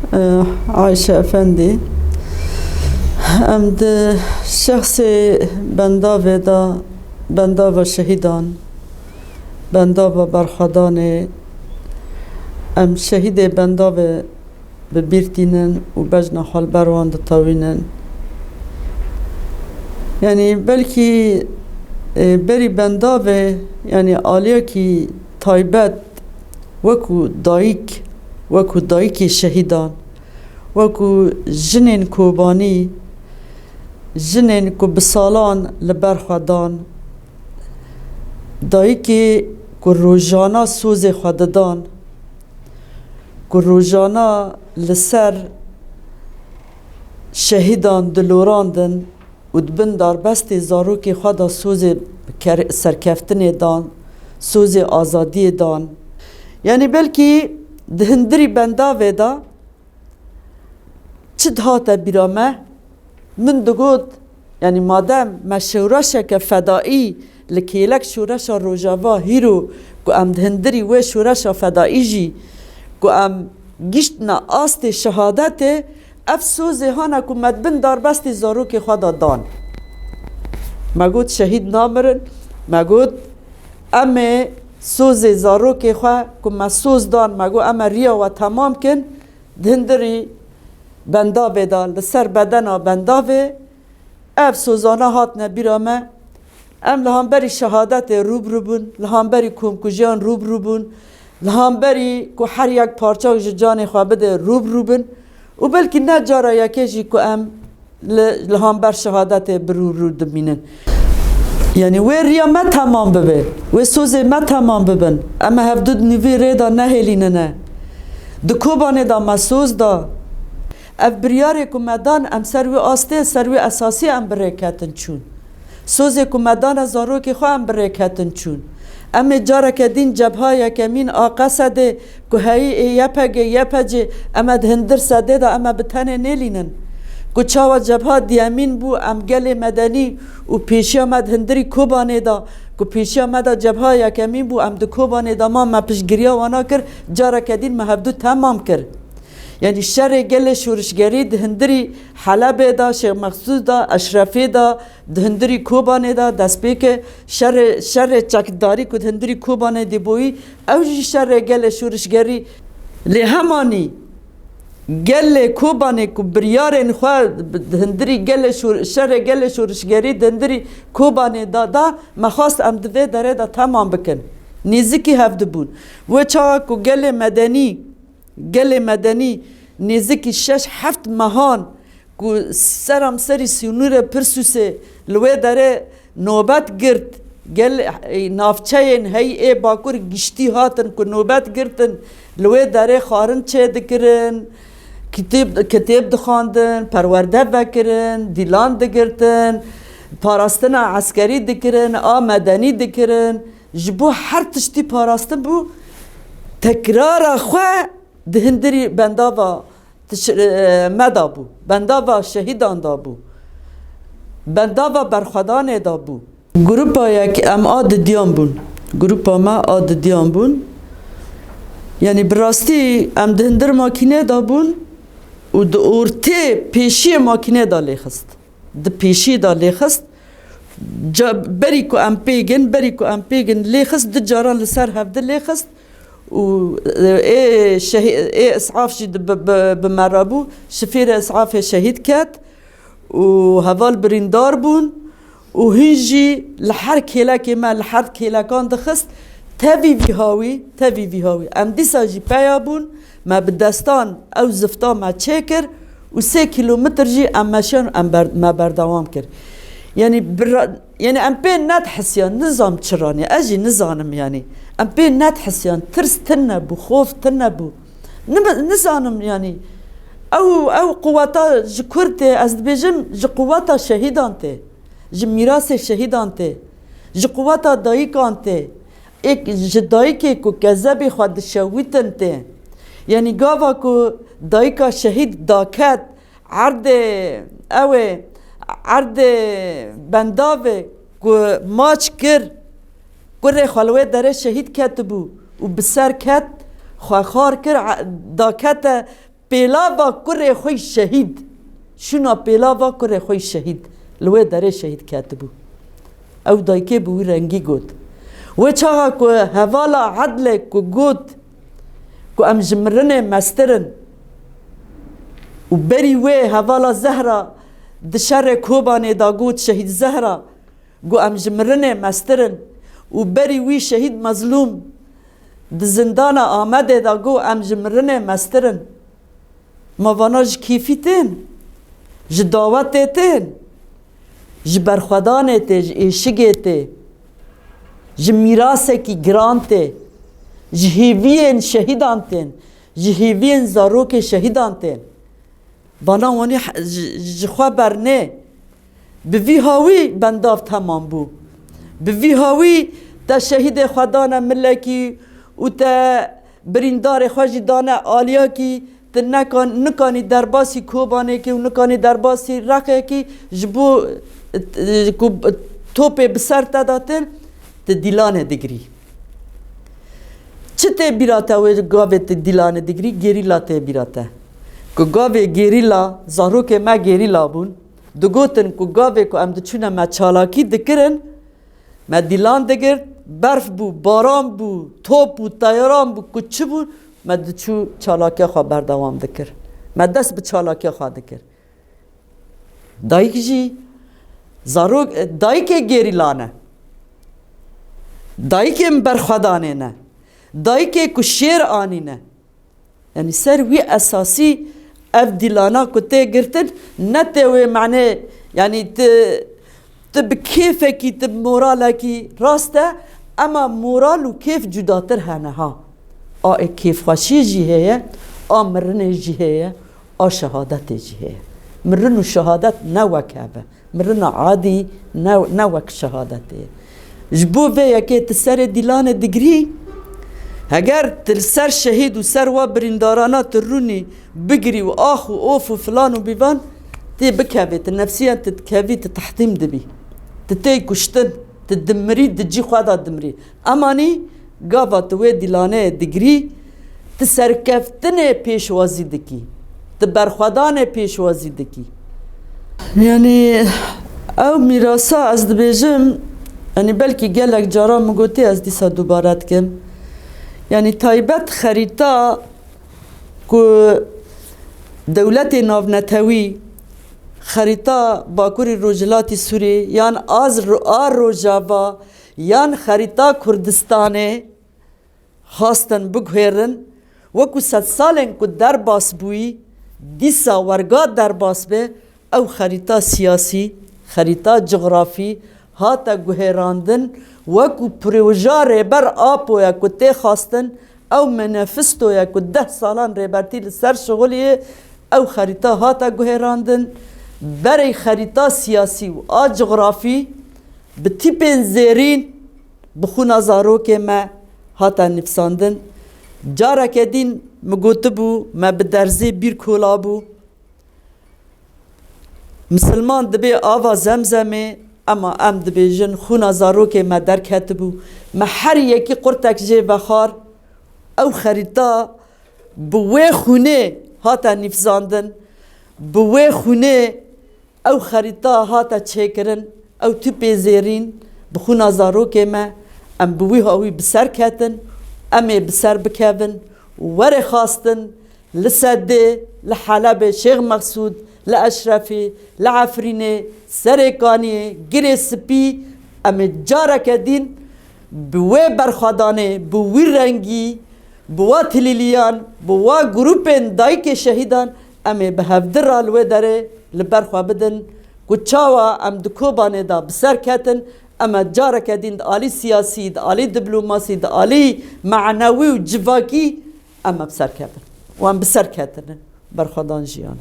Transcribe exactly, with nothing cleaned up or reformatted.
Eh, Ayşe Efendî, em di şexsê bendavê de, bendava şehîdan, bendava berxwedanê, em şehîdê bendavê bi bîr tînin û bejna xwe li ber wan ditewînin. Yanî belkî, e, berî bendavê, yanî aliyekî taybet wekû dayik, wekû dayikê şehîdan, wekû jinên Kobanî, jinên ku bi salan li ber xwe dan, dayikê ku rojana sozê xwe didan, ku rojana li ser şehîdan dilorandin û di bin darbestê zarokê xwe de sozê ker-, serkeftinê dan, sozê azadiyê dan. Yanî belkî di hundirî bendavê de çi dihate bîra me? Min digot, yanî madem me şoreşeke fedaî li kêlek şoreşa Rojava hîro ku em di hundirî wê şoreşa fedaî jî ku em giştine astê şehadetê, ev sozê hane ku me di bin darbestê zarokê xwe de dan. Me got şehîd namirin, me got em ê sozê zarokê xwe ku me soz dan, me got em ê riya we temam kin, di hundirî bendavê de, li ser bedena bendavê, ev sozana hatine bîra me. Em li hemberî şehadetê rû bi rû bûn, li hemberî komkujiyan rû bi rû bûn, li hemberî ku her yek parçak ji canê xwe bide rû bi rû bin û belkî ne cara yekê jî ku em li, li hember şehadetê bi rû rû dimînin. Yanî wê riya me temam bibe, wê sozê me temam bibin. Em ê hevdu di nîvî rê de nehêlînine. Di Kobanê de me soz da. Ev biryarê ku me dan, em ser wê astê, ser wê esasî em bi rê ketin çûn. Sozê ku me dane zarokê xwe em bi rê ketin çûn. Em ê careke dîn cebha yekemîn a Qesedê ku heyî ê Y P G, Y P C, em ê di hundir sedê de em ê bi tenê nêlînin. Ku çawa cebha diyemîn bû, em gelê medenî û pêşiya me di hundirî Kobanê de, ku pêşiya me de cebha yekemîn bû, em di Kobanê de ma me piştgiriya wana kir, careke dîn me hevdu temam kir. Yanî şerê gelê şorişgerî di hundirî Helebê de, Şêx Mexsûd de, Eşrefê de, di hundirî Kobanê de, destpêkê şerê, şerê çekdarî ku di hundirî Kobanê de bûyî, ew jî şerê gelê şorişgerî. Lê hemanî gelê Kobanê ku biryarên xwe di hundirî gelê şor-, şerê gelê şorişgerî di hundirî Kobanê de da, me xwest em di vê derê de temam bikin. Nêzîkî hev dibûn. Wê çawa ku gelê medenî, gelê medenî nêzîkî şeş heft mehan ku seramserî sînûrê Pirsûsê li wê derê nobet girt, gel, e, navçeyên heyî ê Bakur giştî hatin ku nobet girtin, li wê derê xwarin çêdikirin, kitêb, kitêb dixwandin, perwerde vekirin, dîlan digirtin, parastina eskerî dikirin, a medenî dikirin. Ji bo her tiştî parastin bû, tekrara xwe di hundirî bendava tiş-, e, me da bû, bendava şehîdan da bû, bendava berxwedanê da bû. Grupa yek em a didiyan bûn. Grupa me a didiyan bûn. Yanî bi rastî em di hundir makînê da bûn û di ortê pêşiyê makînê da lêxist. Di pêşî de lêxist. Ca-, berî ku em pêgin, berî ku em pêgin lêxist, du caran li ser hevdi lêxist û, e, ê şehî-, ê isaf jî di-, bi, bi, bi me re bû. Şifêrê isafê şehîd ket û heval birîndar bûn û hîn jî li her kêlekê me, li her kêlekan dixist. Tevî vî hawî, tevî vî hawî. Em dîsa jî peya bûn, me bi destan ew zifta me çêkir û sê kîlometr jî em meşiyan, em ber-, me berdewam kir. Yanî bira-, yanî em pê nedihisiyan, nizam çi ranî, ez jî nizanim yanî. Em pê nedihisiyan, tirs tune bû, xof tune bû. Ni-, nizanim yanî. Ew, ew quweta ji kur tê, ez dibêjim ji quweta şehîdan tê. Ji mîrasê şehîdan tê. Ji quweta dayikan tê. Êk ji dayikê ku kezebê xwe dişewîtin tê. Yanî gava ku dayika şehîd daket, erdê, ew ê, erdê bendavê ku maç kir, kurê xwe li wê derê şehîd ketibû û bi ser ket, xwe xar kir, e, dakete pêlava kurê xwe yî şehîd, şûna pêlava kurê xwe yî şehîd, li wê derê şehîd ketibû. Ew dayikê bi wî rengî got. Wê çaxa ku hevala Edlê ku got ku em ji mirinê mestir in û berî wê hevala Zehra di şerê Kobanê de got, şehîd Zehra, got, em ji mirinê mestir in û berî wî şehîd Mezlûm di zindana Amedê de got, em ji mirinê mestir in. Ma vana ji kêfî tên, ji dawetê tên, ji berxwedanê tê, ji êşigê tê, ji mîrasekî giran tê, ji hêviyên şehîdan tên, ji hêviyên zarokê şehîdan tên. Vana wanî he-, ji, ji xwe bernê. Bi vî hawî bendav temam bû. Bi vî hawî te şehîdê xwe dane milekî û te birîndarê xwe jî dane aliyakî, tu nekan-, nikanî derbasî Kobanêkî û nikanî derbasî Reqekî ji bo, e, ku topê bi ser te de tin, tu dîlanê digirî. Çi tê bîra te wê gavê tu dîlanê digirî? Gerîla tê bîra te. Ku gavê gerîla, zarokê me gerîla bûn, digotin ku gavê ku em diçûne me çalakî dikirin, me dîlan digirt, berf bû, baran bû, top bû, teyaran bû, ku çi bû, me diçû çalakiya xwe berdewam dikir. Me dest bi çalakiya xwe dikir. Dayik jî, zarok, dayikê gerîlan e. Dayikên berxwedanê ne. Dayikê ku şêr anîne. Yanî ser wî esasî ev dîlana ku tê girtin, ne tê wê manê, yanî ti, ti bi kêfekî, ti bi moralekî rast e, ema moral û kêf cudatir hene ha. A ê kêfxweşiyê jî heye, a mirinê jî heye, a şehadetê jî heye. Mirin û şehadet ne wek hev e. Mirina adî ne, ne wek şehadetê ye. Ji bo vê yekê tu serê dîlanê digirî, heger tu li ser şehîd û ser wa birîndarana tu rûnî bigirî û ax û of û filan û bîvan, tê bikevê, tu nefsiyen tu dikevî, tu tehdîm dibî. Tu tê kuştin, tu dimirî, di cî xwe de dimirî. Emanî gava tu wê dîlanê digirî, tu serkeftinê pêşwazî dikî, tu berxwedanê pêşwazî dikî. Yanî ew mîrasa ez dibêjim, yanî belkî gelek caran min gotî, ez dîsa dubare dikim. Yanî taybet xerîta ku dewletê navnetewî, xerîta Bakurî Rojhilatî Sûrî yan az ro-, a Rojava, yan xerîta Kurdistanê xwestin biguhêrin, wekû sedsalên ku derbas bûyî, dîsa werga derbas be, ew xerîta siyasî, xerîta cografî hate guhêrandin, wekû proja Rêber Apoya ku tê xwestin, ew manîfestoya ku deh salan Rêbertî li ser şixuliyê, ew xerîta hate guhêrandin, berê xerîta siyasî û a cografî, bi tîpên zêrîn, bi xûna zarokê me hate nivîsandin. Careke dîn min gotibû, me bi derzê bîr kolabû. Misilman dibê ava Zemzemê, ema em dibêjin xûna zarokê me derketibû. Me her yekî qurtek jê vexwar. Ew xerîta bi wê xûnê hate nivîsandin. Bi wê xûnê ew xerîta hate çêkirin, ew tûpê zêrîn bi xûna zarokê me, em bi wî hawî bi ser ketin, em ê bi ser bikevin, were xwestin li Sedê, li Helebê, Şêx Mexsûd, li Eşrefî, li Efrînê, Serê Kaniyê, Girê Spî, em ê careke dîn bi wê berxwedanê, bi wî rengî, bi wa tilîliyan, bi wa grûpên dayikê şehîdan em ê bi hevdi re li wê derê li ber xwe bidin ku çawa em di Kobanê de bi ser ketin, em ê careke dîn di alî siyasî, di alî diplomasî, di alî manewî û civakî em ê bi ser kevin û em bi ser ketinin berxwedan jiyana.